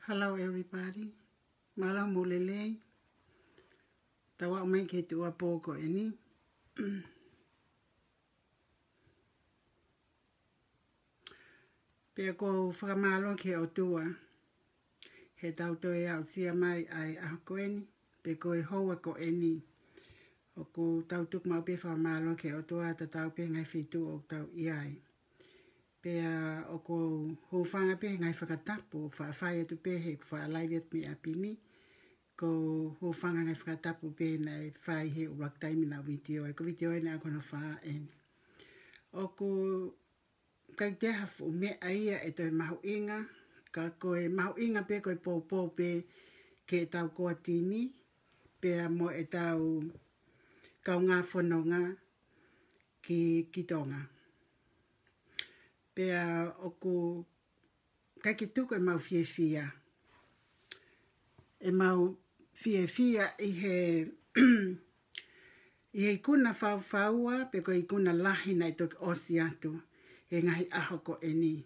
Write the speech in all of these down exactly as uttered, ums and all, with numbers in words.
Hello everybody. Mālō mo lelei. Tau aʻu mai ki he tuʻuapō ko eni. Pea ʻoku ou fakamālō ki he ʻOtua heʻetau toe aʻusia mai ʻa e ʻaho ko eni, pe ko e houa ko eni. ʻOku tau tuku maʻu pē fakamālō ki he ʻOtua tatau pē he ngaahi feituʻu ʻoku tau ʻi ai. Pea ʻoku ou hūfanga pē he ngaahi fakatapu, faʻa fai atu pē he ʻeku faʻa live atu mei ʻapi ni. ʻOku ou hūfanga he ngaahi fakatapu pē naʻe fai he ʻuluaki taimi naʻa ku vitiō ai, ko e vitiō eni ʻa ko hono fā eni. ʻOku ʻikai toe ha fuʻu meʻa ia ʻe toe mahuʻinga, ka ko e mahuʻinga pē ko e poupou pē ki heʻetau core team, pea mo ʻetau kaungā fononga ki, ki Tonga. Pea ʻoku ʻikai ke tuku ʻemau fiefia. ʻEmau fiefia ʻi he, ʻi he ikuna faufaua, pe ko e ikuna lahi naʻe toki ʻosi atu he ngaahi ʻaho ko eni,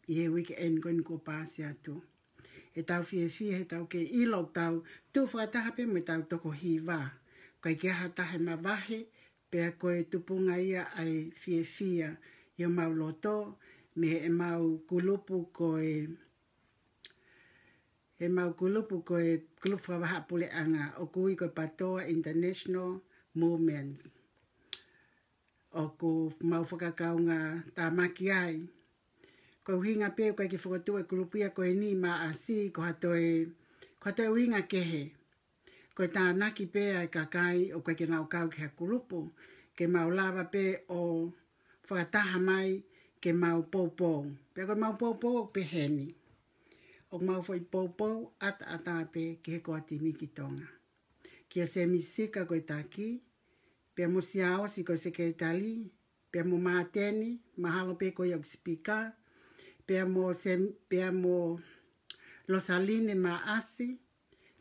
ʻi he weekend ko eni kuo paasi atu. ʻEtau fiefia heʻetau kei ʻilo ʻoku tau tuʻu fakataha pē mo ʻetau toko hiva. ʻIkai ke ʻi ai ha taha ʻe mavahe, pea ko e tupunga ia ʻa e fiefia ʻi homau loto, mei heʻemau kulupu ko e, heʻemau kulupu ko e kulupu fakavahaʻapuleʻanga ʻoku ui ko e PATOA International Movements. ʻOku mau fakakaungātāmaki ai. Ko e ʻuhinga pē ʻoku ʻikai ke fokotuʻu e kulupu ia ko eni maʻasi, ko ha toe, ko ha toe ʻuhinga kehe. Ko e tānaki pē ʻa e kakai ʻoku ʻikai ke nau kau ki ha kulupu, ke mau lava pē ʻo fakataha mai ke mau poupou. Pea ko ʻemau poupou ʻoku peheni. ʻOku mau foʻi poupou ʻataʻatā pē ki he core team ki Tonga. Kia Semi Sika ko e taki, pea mo Siaosi ko e sekelitali, pea mo Māteni, mahalo pē ko ia ʻoku sipika, pea mo Sem-, pea mo Losaline Maʻasi,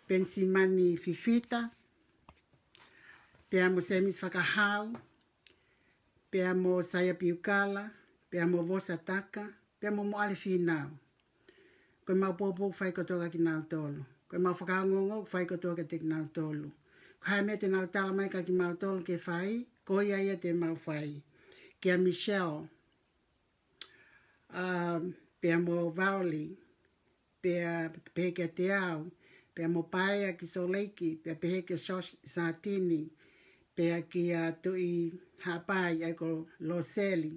Penisimani Fifita, pea mo Semisi Fakahau, pea mo Saia Piukala, pea mo Vosa Taka, pea mo Moʻale Fīnau. Ko ʻemau poupou ʻoku fai kotoa kia kinautolu. Ko ʻemau fakaongoongo ʻoku fai kotoa kiate kinautolu. Ko e hā e meʻa te nau tala mai kia kimautolu ke fai, ko ia ia te mau fai. Kia Michelle, ʻa, pea mo Valerie, pea pehē kiate au, pea mo Paea ki Sōleki, pea pehē kia Josh Satini, pea kia Tuʻi Haʻapai ʻa ia ko Loseli,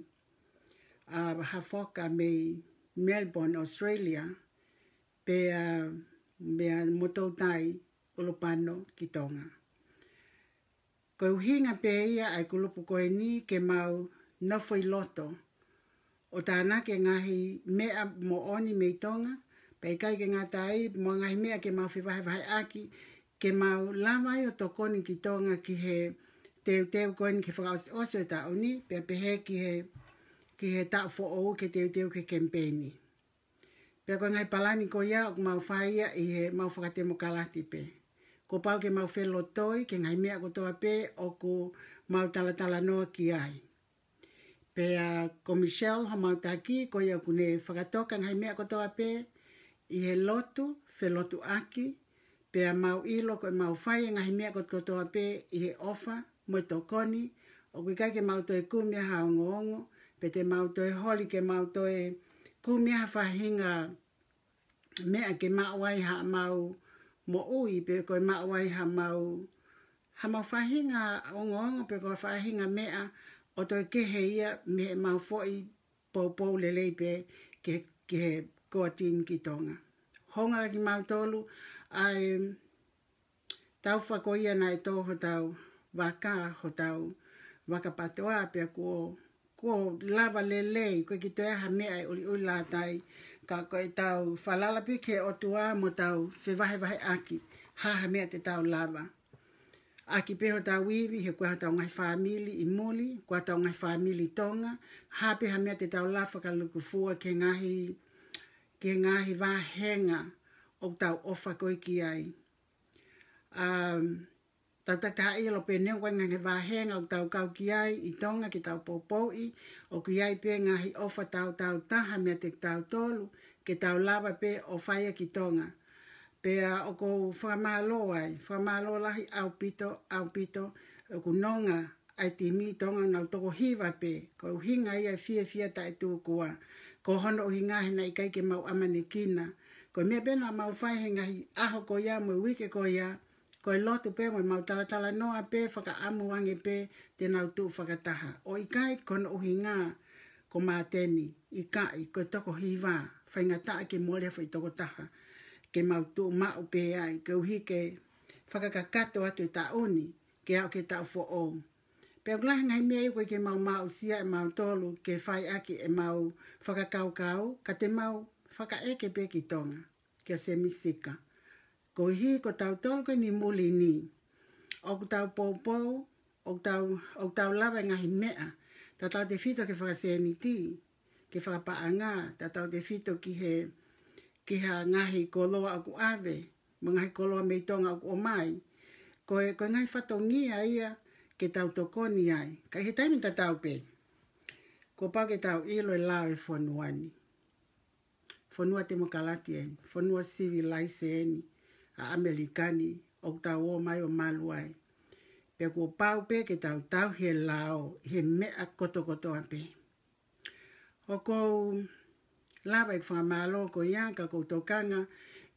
ʻa, Hafoka mei Melbourne, Australia, pea, pea mo Toutai ʻUlupano ki Tonga. Ko e ʻuhinga pē ia ʻa e kulupu ko eni ke mau nofo ʻi loto ʻo tānaki e ngaahi meʻa moʻoni mei Tonga, pea ʻikai ke ngata ai, mo e ngaahi meʻa ke mau fevahevaheʻaki, ke mau lava ai ʻo tokoni ki Tonga ki he teuteu ko eni ki he fakaʻosiʻosi ʻo e taʻu ni, pea pehē ki he, ki he taʻu foʻou ki he teuteu ki he kemipeini. Pea ko e ngaahi palani ko ia ʻoku mau fai ia ʻi heʻemau fakatemokalati pē. Kuo pau ke mau felotoi ki he ngaahi meʻa kotoa pē ʻoku mau talatalanoa ki ai. Pea ko Michelle homau taki, ko ia ʻoku ne fakatoka e ngaahi meʻa kotoa pē ʻi he lotu, felotuʻaki, pea mau ʻilo ko ʻemau fai e ngaahi meʻa kotoa pē ʻi he ʻofa mo e tokoni, ʻoku ʻikai ke mau toe kumi ha ongoongo, pe te mau toe holi ke mau toe kumi ha faʻahinga meʻa ke maʻu ai haʻamau moʻui, pe ko e maʻu ai haʻamau, haʻamau faʻahinga ongoongo, pe ko e faʻahinga meʻa ʻo toe kehe ia mei heʻemau foʻi poupou lelei pē ki he, ki he core team ki Tonga. Hounga kia kimautolu ʻa e taufa ko ia naʻe tō hotau vaka, hotau vaka PATOA, pea kuo, kuo lava lelei, ʻoku ʻikai ke toe ʻi ai ha meʻa ʻe ʻuliʻuli lātai, ka ko ʻetau falala pē ki he ʻOtua mo tau fevahevaheʻaki, hā ha meʻa te tau lava. ʻAki pē hotau ivi, he ko e hā hotau ngaahi fāmili ʻi muli, ko e hā hotau ngaahi fāmili Tonga, hā pē ha meʻa te tau lava fakalūkufua ki he ngaahi, ki he ngaahi vāhenga ʻoku tau ʻofa ko ē ki ai. Um, tau takitaha ʻilo pē neongo e ngaahi vāhenga ʻoku tau kau ki ai ʻi Tonga ke tau poupouʻi, ʻoku ʻi ai pē ngaahi ʻofa tautautaha meiate kitautolu, ke tau lava pē ʻo fai ʻaki Tonga. Pea ʻoku ou fakamālō ai, fakamālō lahi ʻaupito, ʻaupito, ʻoku nonga ʻa e timi Tonga ʻoku nau toko hiva pē, ko e ʻuhinga ia e fiefia taʻetūkua. Ko hono ʻuhinga he naʻe ʻikai ke mau ʻamanekina. Ko e meʻa pē naʻa mau fai he ngaahi ʻaho ko ia mo e uike ko ia, ko e lotu pē mo e mau talatalanoa pē, fakaʻamu ange pē te nau tuʻu fakataha. ʻO ʻikai ko hono ʻuhinga ko Māteni, ʻikai, ko e toko hiva, faingataʻa ke mole foʻi tokotaha, ke mau tuʻu maʻu pē ai, koeʻuhi ke fakakakato atu e taʻu ni, ke aʻu ki he taʻu foʻou. Pea ʻoku lahi e ngaahi meʻa ia ʻoku ʻikai ke mau maʻusia ʻe mautolu ke fai ʻaki ʻemau fakakaukau, ka te mau fakaʻeke pē ki Tonga, kia Semi Sika. Koeʻuhi ko tautolu ko eni muli ni. ʻOku tau poupou, ʻoku tau, ʻoku tau lava e ngaahi meʻa, tautautefito ki he fakasēniti, ki he fakapaʻanga, tautautefito ki he, ki ha ngaahi koloa ʻoku ʻave, mo e ngaahi koloa mei Tonga ʻoku ʻomai. Ko e, ko e ngaahi fatongia ia ke tau tokoni ai. Ka ʻi he taimi tatau pē, kuo pau ke tau ʻilo e lao e fonua ni. Fonua temokalati eni, fonua sivilaise eni ʻa ʻAmelika ni, ʻoku tau ō mai ʻo malu ai. Pea kuo pau pē ke tau tauhi e lao ʻi he meʻa kotokotoa pē. ʻOku ou lava ʻeku fakamālō ko ia, ka ʻoku ou tokanga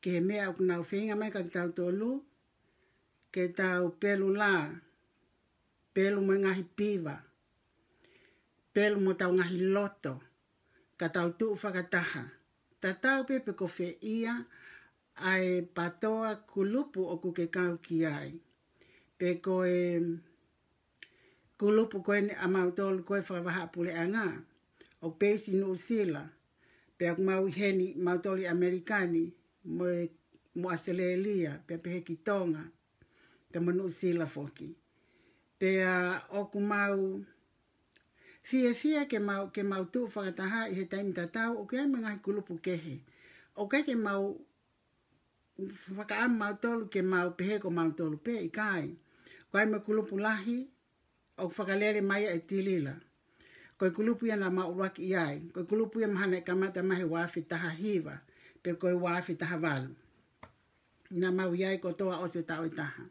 ki he meʻa ʻoku nau feinga mai kia kitautolu, ke tau pelu lā, pelu mo e ngaahi piva, pelu mo hotau ngaahi loto, ka tau tuʻu fakataha. Tatau pē pe ko fē ia ʻa e PATOA kulupu ʻoku ke kau ki ai. Pe ko e kulupu ko eni ʻamautolu ko e fakavahaʻapuleʻanga, ʻoku peisi Nuʻusila, pea ʻoku mau ʻi heni mautolu ʻi ʻAmelika ni, mo e, mo ʻAositelēlia, pea pehē ki Tonga, pea mo Nuʻusila foki. Pea ʻoku mau fiefia ke mau, ke mau tuʻu fakataha ʻi he taimi tatau, ʻoku ʻi ai mo e ngaahi kulupu kehe. ʻOku ʻikai ke mau fakaʻamu mautolu ke mau pehē ko mautolu pē, ʻikai. ʻOku ʻi ai mo e kulupu lahi, ʻoku fakalele mai ʻa e Tilila. Ko e kulupu ia naʻa mau ʻuluaki ʻi ai. Ko e kulupu ia mahalo naʻe kamata mai he ua afe taha hiva, pe ko e ua afe taha valu. Naʻa mau ʻi ai kotoa ʻosi e taʻu ʻe taha.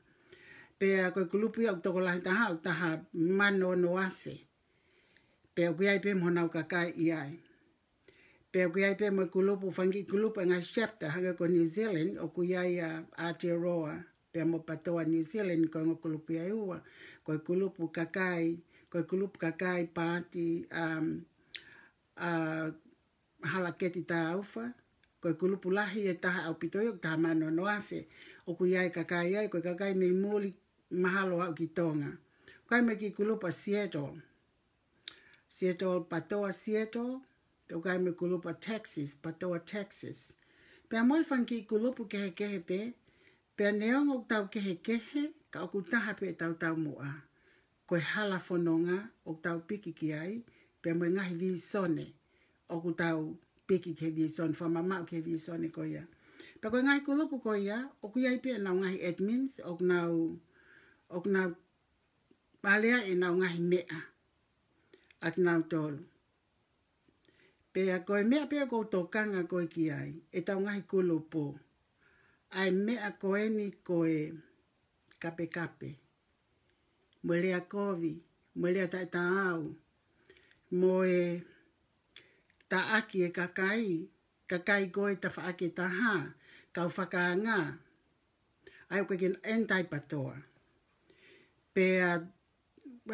Pea ko e kulupu ia ʻoku tokolahi taha, ʻoku taha mano ono afe. Pea ʻoku ʻi ai pē mo honau kakai ʻi ai. Pea ʻoku ʻi ai pē mo e kulupu, fanga kiʻi kulupu e ngaahi chapter, hangē ko New Zealand, ʻoku ʻi ai ʻa Aotearoa, pea mo PATOA New Zealand, ko e ongo kulupu ia ʻe ua, ko e kulupu kakai, ko e kulupu kakai paati, um, ʻa Halaketi Taufa, ko e kulupu lahi ʻe taha ʻaupito ia, ʻoku taha mano ono afe, ʻoku ʻi ai e kakai ai, ko e kakai mei muli mahalo aʻu ki Tonga. ʻOku ʻi ai mo e kiʻi kulupu ʻa Seattle. Seattle, PATOA Seattle, ʻoku ʻi ai mo e kulupu ʻa Texas, PATOA Texas. Pea mo e fanga kiʻi kulupu kehekehe pē, pea neongo ʻoku tau kehekehe, ka ʻoku taha pē ʻetau taumuʻa. Ko e hala fononga ʻoku tau piki ki ai, pea mo e ngaahi vīsone ʻoku tau piki ki he vīsone, fakamamaʻu ki he vīsone ko ia. Pea ko e ngaahi kulupu ko ia, ʻoku ʻi ai pē ʻenau ngaahi admins, ʻoku nau, ʻoku nau alea ʻenau ngaahi meʻa ʻa kinautolu. Pea ko e meʻa pē ʻoku ou tokanga ko ē ki ai, ʻetau ngaahi kulupu. ʻA e meʻa ko eni ko e kapekape, mo e lea kovi, mo e lea taʻetaau, mo e taʻaki e kakai, kakai ko e tafaʻaki ʻe taha, kau fakaanga, ʻa ia ʻoku ʻikai ke anti-PATOA. Pea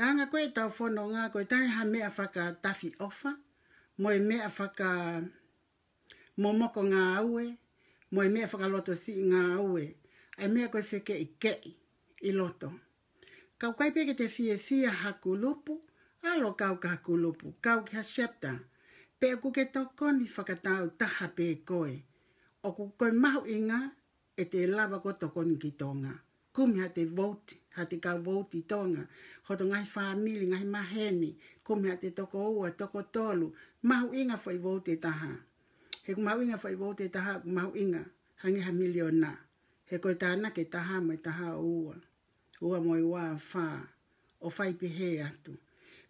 anga ko ē ʻetau fononga, ko e taha e meʻa fakatafiʻofa, mo e meʻa fakamomoko ngāue, mo e meʻa fakalotosiʻi ngāue, ʻa e meʻa ko e fekeʻikeʻi ʻi loto. Ka ʻoku ʻikai pē ke te fiefia ha kulupu, ʻalu ʻo kau ki ha kulupu, kau ki ha chapter, pe ʻoku ke tokoni fakatau taha pē koe. ʻOku ko e mahuʻinga ʻete lava koe ʻo tokoni ki Tonga. Kumi haʻate vote, haʻate kau vote ʻi Tonga. Hoto ngaahi fāmili, ngaahi maheni, kumi haʻate toko ua, toko tolu. Mahuʻinga foʻi vote ʻe taha. He ʻoku mahuʻinga foʻi vote ʻe taha, ʻoku mahuʻinga hangē ha miliona. He ko e tānaki ʻe taha mo e taha ʻo ua. Ua mo e ua ʻe fā. ʻO fai pehē atu.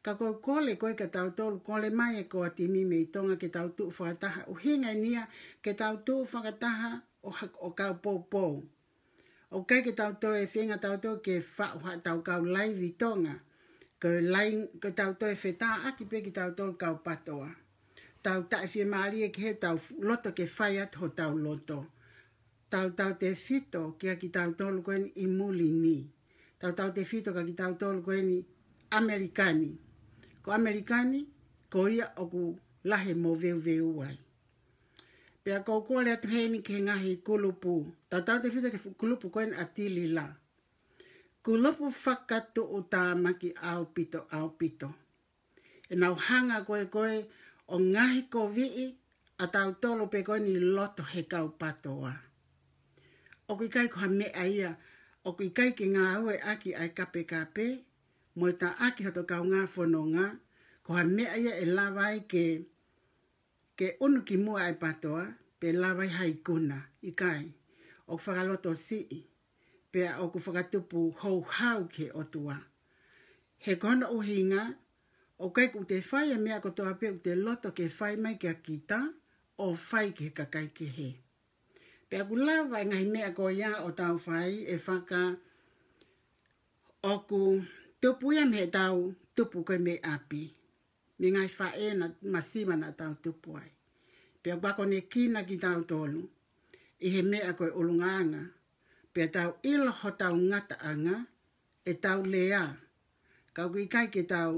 Ka ʻoku ou kole ko ē kia tautolu, kole mai e kau timi mei Tonga ke tau tuʻu fakataha. ʻUhinga eni ia ke tau tuʻu fakataha ʻo ha-, ʻo kau poupou. ʻOku ʻikai ke tau toe feinga tautolu ke faʻu haʻatau kau laivi Tonga. Ko e laine, ko ʻetau toe fetāʻaki pē kitautolu kau PATOA. Tau taʻefiemālie kehe, tau loto ke fai atu hotau loto. Tautautefito kia kitautolu ko eni ʻi muli ni. Tautautefito kia kitautolu ko eni ʻAmelika ni. Ko ʻAmelika ni, ko ia ʻoku lahi e moveuveu ai. Pea ʻoku ou kole atu heni ki he ngaahi kulupu. Tautautefito ki he fu-, kulupu ko eni ʻa Tilila. Kulupu fakatuʻutāmaki ʻaupito, ʻaupito. ʻEnau hanga ko ē ko ē ʻo ngaohikoviʻi ʻatautolu pē ko eni loto he kau PATOA. ʻOku ʻikai ko ha meʻa ia, ʻoku ʻikai ke ngāueʻaki ʻa e kapekape, mo e taʻaki hoto kaungā fononga, ko ha meʻa ia ʻe lava ai ke, ke ʻunu ki muʻa e PATOA, pe lava ai ha ikuna, ʻikai. ʻOku fakalotosiʻi, pea ʻoku fakatupu houhau ki he ʻOtua. He ko hono ʻuhinga, ʻoku ʻikai ke te fai e meʻa kotoa pē ʻoku te loto ke fai mai kia kita, ʻo fai ki he kakai kehe. Pea ʻoku lava e ngaahi meʻa ko ia ʻo tau fai ʻe faka ʻoku tupu ia mei heʻetau tupu ko ē mei ʻapi. Mei he ngaahi faʻē naʻa masiva naʻa tau tupu ai. Pea ʻoku akonekina kitautolu ʻi he meʻa ko e ʻulungaanga. Pea tau ʻilo hotau ngataʻanga, ʻetau lea. Ka ʻoku ʻikai ke tau,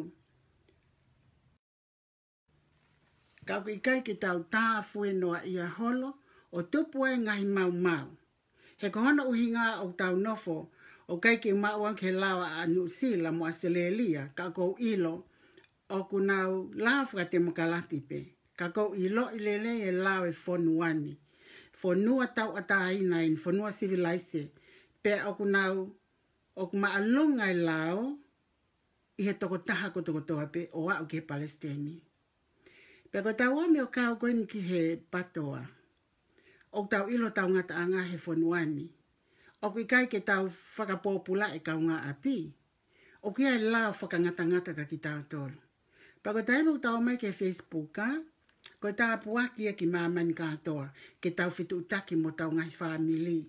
ka ʻoku ʻikai ke tau tāfuenoaʻia holo, ʻo tupu ai e ngaahi maumau. He ko hono ʻuhinga ʻoku tau nofo, ʻoku ʻikai ke u maʻu au ki he lao ʻa Nuʻusila mo ʻAositelēlia, ka ʻoku ou ʻilo, ʻoku nau lao fakatemokalati pē. Ka ʻoku ou ʻiloʻi lelei e lao e fonua ni. Fonua tauʻatāina eni, fonua sivilaise. Pea ʻoku nau, ʻoku māʻolunga e lao ʻi he tokotaha kotokotoa pē ʻo aʻu ki he palesiteni. Pea ko ʻetau ō mai ʻo kau ko eni ki he PATOA. ʻOku tau ʻilo hotau ngataʻanga he fonua ni. ʻOku ʻikai ke tau fakapōpulaʻi e kaungāʻapi. ʻOku ʻi ai e lao fakangatangata kia kitautolu. Pea ko e taimi ʻoku tau ō mai ki he Facebook, ʻa, ko e tāpuaki ia ki māmani kātoa, ke tau fetuʻutaki mo hotau ngaahi fāmili.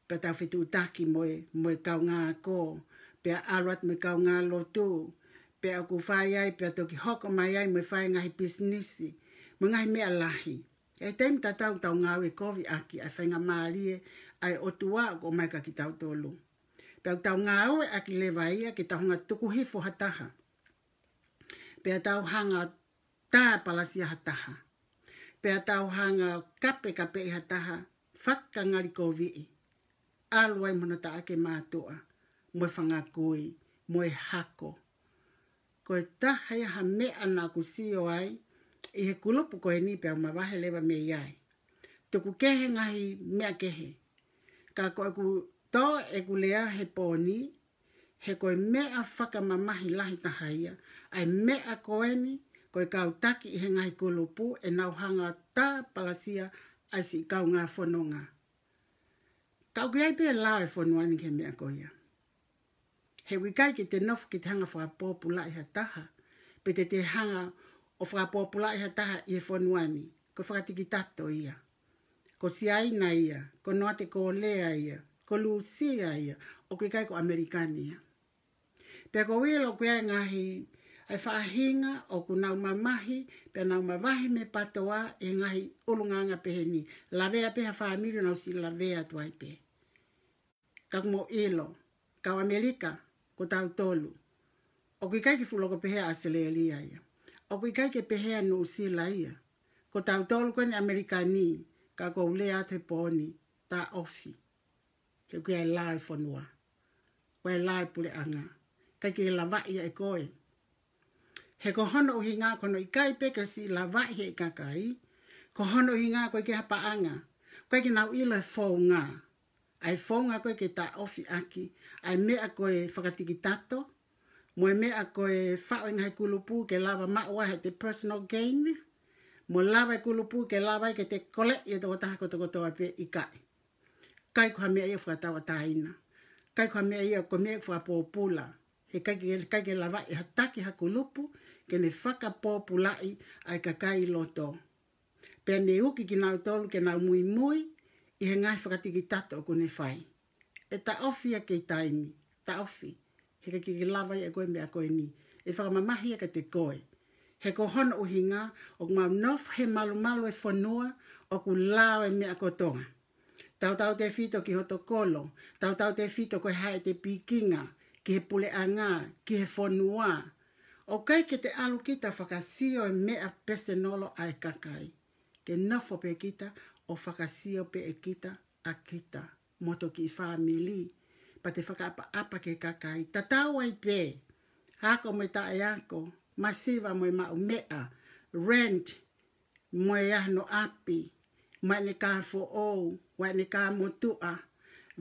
Pea tau fetuʻutaki mo e, mo e kaungāako, pea ʻalu atu mo e kaungālotu, pea ʻoku fai ai, pea toki hoko mai ai mo e fai e ngaahi pisinisi, mo e ngaahi meʻa lahi. ʻI he taimi tatau ʻoku tau ngāueʻaki ʻa e faingamālie ʻa e ʻOtua ʻoku ʻomai kia kitautolu. Pea ʻoku tau ngāueʻaki leva ia ke tau hanga ʻo tuku hifo ha taha. Pea tau hanga ʻo tāpalasia ha taha. Pea tau hanga ʻo kapekapeʻi ha taha, fakangalikoviʻi. ʻAlu ai mo hono taʻaki e mātuʻa, mo e fanga kui, mo e hako. Ko e taha ia ha meʻa naʻa ku sio ai ʻi he kulupu ko eni pea u mavahe leva mei ai. Tuku kehe ngaahi meʻa kehe. Ka ko ʻeku tō ʻeku lea he pō ni, he ko e meʻa fakamamahi lahi taha ia, ʻa e meʻa ko eni, ko e kau taki ʻi he ngaahi kulupu ʻenau hanga ʻo tāpalasia ʻa e siʻi kaungā fononga. Ka ʻoku ʻi ai pē e lao e fonua ni ki he meʻa ko ia. He ʻoku ʻikai ke te nofo ke te hanga ʻo fakapōpulaʻi ha taha, pe te te hanga ʻo fakapōpulaʻi ha taha ʻi he fonua ni, ko e fakatikitato ia. Ko Siaina ia, ko Noate Kōlea ia, ko Lūsia ia, ʻoku ʻikai ko ʻAmelika ni ia. Pea ʻoku ou ʻilo ʻoku ʻi ai e ngaahi, ʻa e faʻahinga ʻoku nau mamahi, pea nau mavahe mei he PATOA ʻi he ngaahi ʻulungaanga pehē ni. Lavea pē ha fāmili ʻo nau siʻi lavea atu ai pē. Ka ʻoku mou ʻilo, kau ʻAmelika, ko tautolu. ʻOku ʻikai ke fuʻu loko pehē ʻa ʻAositelēlia ia. ʻOku ʻikai ke pehē ʻa Nuʻusila ia. Ko tautolu ko eni ʻAmelika ni, ka ʻoku ou lea atu he pō ni, taʻofi. He ʻoku ʻi ai e lao e fonua. ʻOku ʻi ai e lao e puleʻanga. ʻIkai ke lavaʻi ia ʻe koe. He ko hono ʻuhinga ko hono ʻikai pē ke siʻi lavaʻi he kakai. Ko hono ʻuhinga ʻoku ʻikai ke ha paʻanga. ʻOku ʻikai ke nau ʻilo e founga. ʻA e founga ko ē ke taʻofi ʻaki. ʻA e meʻa ko e fakatikitato. Mo e meʻa ko e faʻu e ngaahi kulupu ke lava maʻu ai haʻate personal gain. Mo lava e kulupu ke lava ai ke te koleʻi e tokotaha kotokotoa pē, ʻikai. ʻIkai ko ha meʻa ia fakatauʻatāina. ʻIkai ko ha meʻa ia ko e meʻa fakapōpula. ʻIkai ke, ʻikai ke lava ʻe ha taki ha kulupu ke ne fakapōpulaʻi ʻa e kakai ʻi loto. Pea ne uki kinautolu ke nau muimui ʻi he ngaahi fakatikitato ʻoku ne fai. ʻE taʻofi ia kei taimi, taʻofi. He ʻikai ke lava ia ʻe koe meʻa ko eni. ʻE fakamamahi ia kiate koe. He ko hono ʻuhinga, ʻoku mau nofo he malumalu ʻo e fonua, ʻoku lao e meʻa kotoa. Tautautefito ki hoto kolo, tautautefito ko e hā ʻete pikinga, ki he puleʻanga, ki he fonua. ʻOku ʻikai ke te ʻalu kita ʻo fakasio e meʻa pēsonolo ʻa e kakai. Ke nofo pē kita ʻo fakasio pē ʻe kita ʻa kita mo hoto kiʻi fāmili. Pea te fakaʻapaʻapa ki he kakai. Tatau ai pē, ako mo e taʻeako, masiva mo e maʻumeʻa, rent, mo e ʻaho ʻapi, mo e ʻene kā foʻou, mo e ʻene kā motuʻa,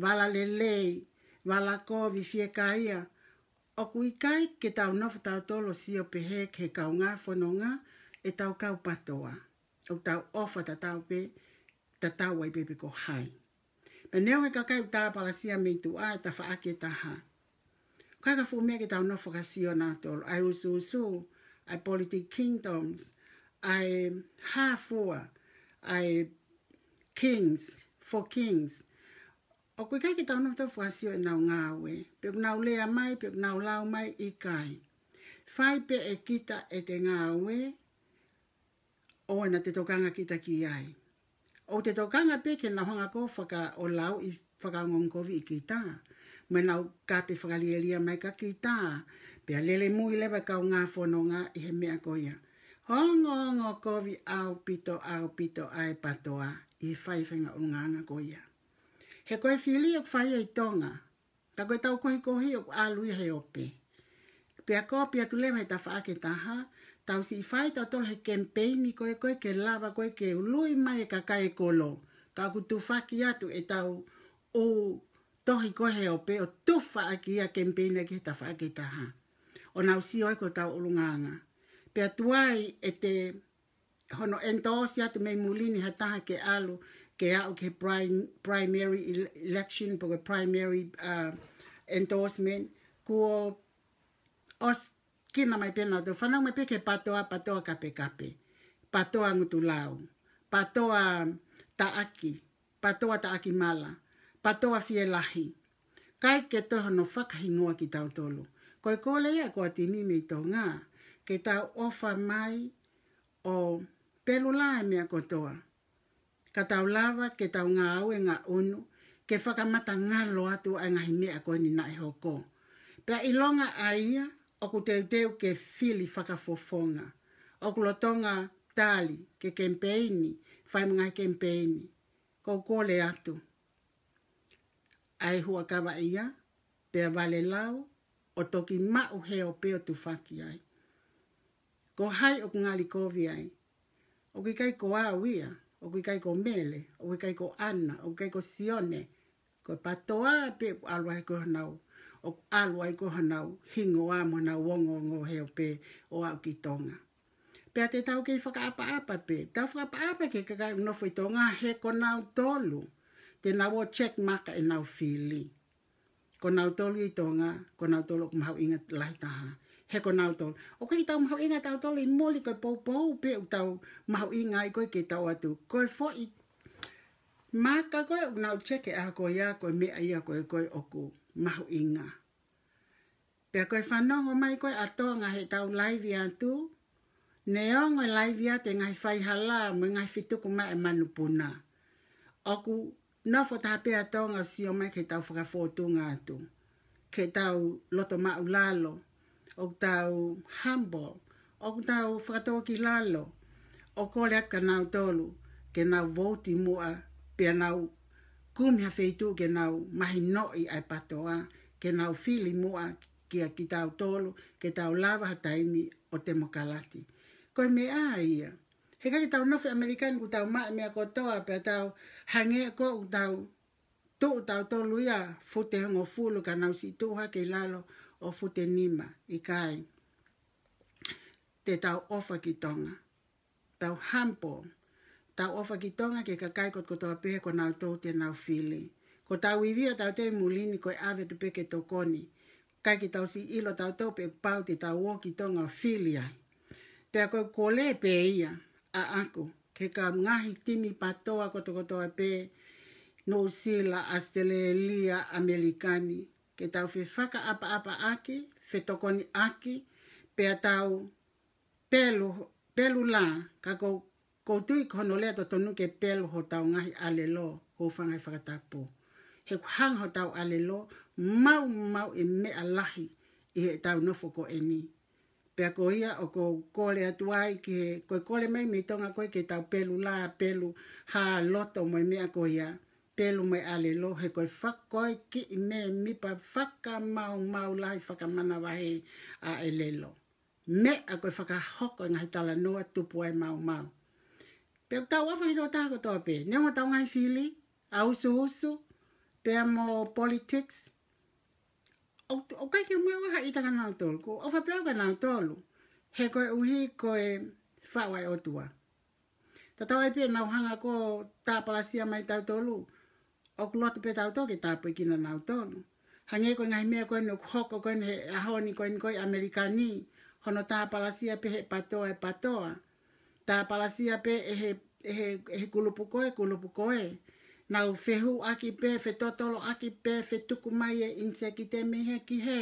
vala lelei, vala kovi, fiekaia. ʻOku ʻikai ke tau nofo tautolu ʻo sio pehē ki he kaungā fononga ʻetau kau PATOA. ʻOku tau ʻofa tatau pē, tatau ai pē pe ko hai. Pea neongo e kakai ʻoku tāpalasia mei tuʻa ʻi he tafaʻaki ʻe taha, ʻoku ʻikai ke fuʻu meʻa ke tau nofo ʻo fakasio nautolu, ʻa e usuusu, ʻa e politic kingdoms, ʻa e hā fua, ʻa e kings, for kings. ʻOku ʻikai ke tau nofo ʻo fakasio ʻenau ngāue, pe ʻoku nau lea mai, pe ʻoku nau lau mai, ʻikai. Fai pē ʻe kita ʻete ngāue, ʻoua naʻa te tokanga kita ki ai. ʻOku te tokanga pē ke nau hanga ko ē ʻo faka-, ʻo lauʻi fakaongoongokoviʻi kita. Mo ʻenau kape fakalielia mai kia kita. Pea lele mui leva e kaungā fononga ʻi he meʻa ko ia. Ongoongokovi ʻaupito, ʻaupito ʻa e PATOA ʻi he fai e faʻahinga ʻulungaanga ko ia. He ko e fili ʻoku fai ia ʻi Tonga. Ka ko ʻetau kohikohi ʻoku ʻalu ia he ope. Pea kopi atu leva he tafaʻaki ʻe taha, tau siʻi fai tautolu he kemipeini ko ē ko ē ke lava ko ē ke ului mai e kakai e kolo. Ka ʻoku tufaki atu ʻetau ʻū tohi ko ē he ope ʻo tufa ʻaki ia, kemipeini ʻaki he tafaʻaki ʻe taha. ʻO nau sio ai ko hotau ʻulungaanga. Pea tuai ʻete hono endorse atu mei muli ni ha taha ke ʻalu, ke aʻu ki he prim-, primary ele-, election, pe ko e primary, uh, endorsement, kuo ʻosi kina mai pē nautolu, fanau mai pē ki he PATOA, PATOA kapekape, PATOA ngutulau, PATOA taʻaki, PATOA taʻaki mala, PATOA fielahi. ʻIkai ke toe hono fakahingoa kitautolu. Ko e kole ia ko ʻetau timi mei Tonga, ke tau ʻofa mai ʻo pelula e meʻa kotoa. Ka tau lava ke tau ngāue ngaʻunu, ke fakamatangalo atu ʻa e ngaahi meʻa ko eni naʻe hoko. Pea ʻilonga ʻa ia, ʻoku teuteu ke fili fakafofonga. ʻOku lolotonga tali, ke kemipeini, fai mo e ngaahi kemipeini. Ko e kole atu ʻa e huʻakavaʻia, pea valelau, ʻo toki maʻu he ope ʻo tufaki ai. Ko hai ʻoku ngali kovi ai? ʻOku ʻikai ko au ia, ʻoku ʻikai ko Mele, ʻoku ʻikai ko ʻAna, ʻoku ʻikai ko Sione, ko e PATOA pē ʻoku ʻalu ai ko honau, ʻoku ʻalu ai ko honau hingoa mo honau ongoongo he ope ʻo aʻu ki Tonga. Pea te tau kei fakaʻapaʻapa pē. Tau fakaʻapaʻapa ki he kakai ʻoku nofo ʻi Tonga he ko nautolu te nau ō ʻo check mark ʻenau fili. Ko nautolu ʻi Tonga, ko nautolu ʻoku mahuʻinga lahi taha. He ko nautolu. ʻOku ʻikai ke tau mahuʻinga tautolu ʻi muli, ko e poupou pē ʻoku tau mahuʻinga ai ko ē ke tau ʻatu. Ko e foʻi maka ko ē ʻoku nau check ʻe he ʻaho ko ia, ko e meʻa ia ko ē ko ē ʻoku mahuʻinga. Pea ko e fanongo mai ko ē ʻa Tonga heʻetau laivi atu, neongo e laivi atu e ngaahi faihala mo e ngaahi fetuku mai e manupuna, ʻoku nofo taha pē ʻa Tonga ʻo sio mai ki heʻetau fakafōtunga atu, ki heʻetau loto maʻulalo, ʻoku tau humble, ʻoku tau fakatōkilalo, ʻo kole atu kia nautolu ke nau vouti muʻa, pea nau kumi ha feituʻu ke nau mahinoʻi ʻa e PATOA, ke nau fili muʻa kia kitautolu, ke tau lava ha taimi ʻo temokalati. Ko e meʻa ia. He ʻikai ke tau nofo ʻi ʻAmelika ni kuo tau maʻu e meʻa kotoa, pea tau hangē ko ē ʻoku tau tuʻu tautolu ia fute hongofulu ka nau siʻi tuʻu hake ʻi lalo ʻo fute nima, ʻikai. Te tau ʻofa ki Tonga. Tau humble. Tau ʻofa ki Tonga ki he kakai kotokotoa pē he ko nautolu te nau fili. Ko ʻetau ivi ʻatautolu ʻi muli ni ko e ʻave atu pē ke tokoni. ʻikai ke tau siʻi ʻilo tautolu pe kuo pau te tau ō ki Tonga ʻo fili ai. Pea ko e kole pē ia ʻaʻaku ki he kau ngaahi timi PATOA kotokotoa pē, Nuʻusila, ʻAositelēlia, ʻAmelika ni, ke tau fefakaʻapaʻapaʻaki, fetokoniʻaki, pea tau pelu, pelu lā, ka ʻoku ou tui ko hono lea totonu ke pelu hotau ngaahi ʻalelo, hūfanga he fakatapu. He ʻoku hanga hotau ʻalelo, maumau e meʻa lahi ʻi heʻetau nofo ko eni. Pea ko ia ʻoku ou kole atu ai ki he, ko e kole mai mei Tonga ko ē ke tau pelu lā, pelu hā loto mo e meʻa ko ia, pelu mo e ʻalelo, he ko e faka-, ko e kiʻi mēmipa fakamaumau lahi fakamanavahē ʻa e ʻalelo. Meʻa ko e fakahoko e ngaahi talanoa tupu ai maumau. Pea ʻoku tau ʻofa ʻi he tokotaha kotoa pē. Neongo ʻetau ngaahi fili, ʻa usuusu, pea mo politics. ʻOku, ʻoku ʻikai ke u maʻu ha ʻita kia nautolu. ʻOku ou ʻofa pē au kia nautolu. He koeʻuhi ko e faʻu ʻa e ʻOtua. Tatau ai pē ʻenau hanga ʻo tāpalasia mai tautolu, ʻoku loto pē tautolu ke tāpuekina nautolu. Hangē ko e ngaahi meʻa ko eni ʻoku hoko ko eni he ʻaho ni ko eni ko ē ʻi ʻAmelika ni, hono tāpalasia pē he PATOA e PATOA. Tāpalasia pē ʻe he, ʻe he, ʻe he kulupu ko ē, kulupu ko ē. Nau fehuʻaki pē, fetotoloʻaki pē, fetuku mai e ʻinisekitemi hē ki hē,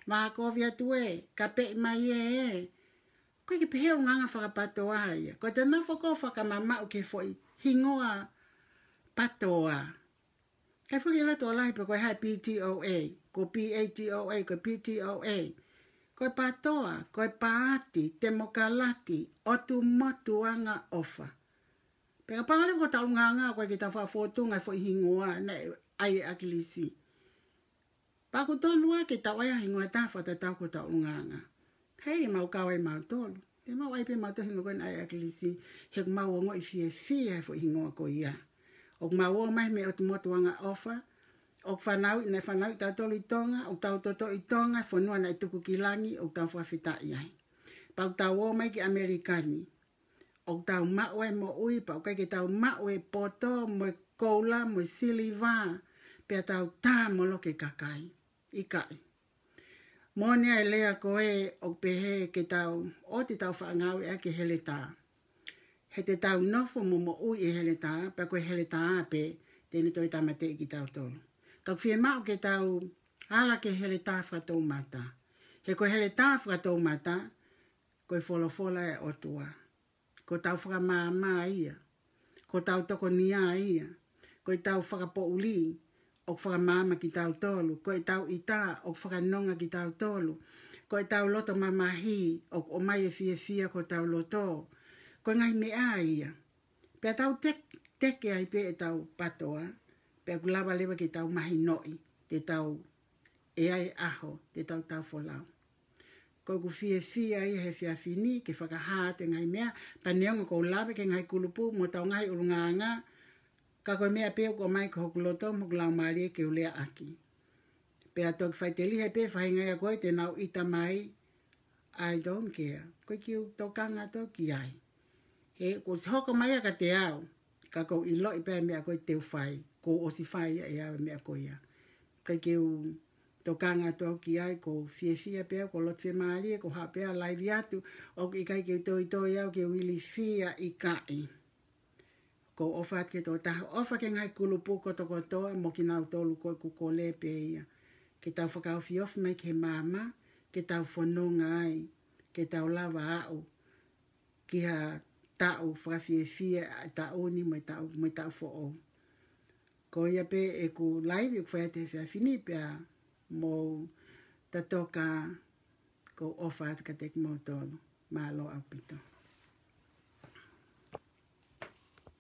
vākovi atu ē, kapeʻi mai ē, ē. ʻOku ʻikai ke pehē ʻulungaanga fakapatoa ia. Ko ʻete nofo ko ē ʻo fakamamaʻu ki he foʻi hingoa PATOA. ʻIkai foki ke ʻilo ʻe he tokolahi pe ko e hā e P T O A, ko e P A T O A, ko e P T O A. Ko e PATOA, ko e Paati Temokalati ʻOtu Motu Angaʻofa. Pea kapau leva ko hotau ʻulungaanga ʻoku ʻikai ke tau fakafōtunga e foʻi hingoa naʻe ʻai ʻe ʻAkilisi. Pea ʻoku tonu ā ke tau ʻai ha hingoa ʻe taha fakatatau ki hotau ʻulungaanga. Hei, mau kau ai mautolu. Te mau ʻai pē mautolu hingoa ko ē naʻe ʻai ʻe ʻAkilisi, he ʻoku mau ongoʻi fiefia he foʻi hingoa ko ia. ʻOku mau ō mai mei he ʻOtu Motu Angaʻofa, ʻoku fanauʻi, naʻe fanauʻi tautolu ʻi Tonga, ʻoku tau toto ʻi Tonga, fonua naʻe tuku ki langi, ʻoku tau fakafetaʻi ai. Pea ʻoku tau ō mai ki ʻAmelika ni, ʻoku tau maʻu e moʻui, pea ʻoku ʻikai ke tau maʻu e poto, mo e koula, mo e siliva, pea tau tā moloki e kakai. ʻIkai. Moʻoni ʻa e lea ko ē ʻoku pehē ke tau, ʻoua te tau faʻa ngāueʻaki e heletā. He te tau nofo mo moʻui ʻi he heletā, pea ko e heletā pē te ne toe tāmateʻi kitautolu. Ka ʻoku fiemaʻu ke tau ala ki he heletā fakatoumata. He ko e heletā fakatoumata, ko e folofola ʻa e ʻOtua. Ko ʻetau fakamaama ia. Ko ʻetau tokonia ia. Ko ʻetau fakapoʻuli ʻoku fakamaama kitautolu. Ko ʻetau ʻita ʻoku fakanonga kitautolu. Ko ʻetau loto mamahi ʻoku ʻomai e fiefia ki hotau loto. Ko e ngaahi meʻa ia. Pea tau tek-, teke ai pē ʻetau PATOA, pea ʻoku lava leva ke tau mahinoʻi, te tau ʻi ai e ʻaho, te tau tau folau. Ko ʻeku fiefia ia he efiafi ni ke fakahā atu e ngaahi meʻa, pea neongo ʻoku ou lave ki he ngaahi kulupu mo hotau ngaahi ʻulungaanga, ka ko e meʻa pē ʻoku ʻomai ki hoku loto mo hoku laumālie ke u leaʻaki. Pea toki faʻiteliha pē faʻahinga ia ko ē te nau ʻita mai, I don't care. ʻOku ʻikai ke u tokanga atu au ki ai. He kuo ʻosi hoko mai ia kiate au, ka ʻoku ou ʻiloʻi pē ʻa e meʻa ko ē te u fai, kuo ʻosi fai ia ʻe au e meʻa ko ia. ʻIkai ke u tokanga atu au ki ai, ʻoku ou fiefia pē au, ʻoku ou loto fiemālie, ʻoku ou haʻu pē au ʻo laivi atu, ʻoku ʻikai ke u toitoi au ke u ilifia, ʻikai. ʻOku ou ʻofa atu ki he tokotaha, ʻofa ki he ngaahi kulupu kotokotoa mo kinautolu ko ē ʻoku kole pē ia. Ke tau fakaofiofi mai ki he maama, ke tau fononga ai, ke tau lava aʻu ki ha taʻu fakafiefia ʻa e taʻu ni mo e taʻu, mo e taʻu foʻou. Ko ia pē ʻeku laivi ʻoku fai atu he efiafi ni pea mou tatoka, ʻoku ou ʻofa atu kiate kimoutolu. Mālō ʻaupito.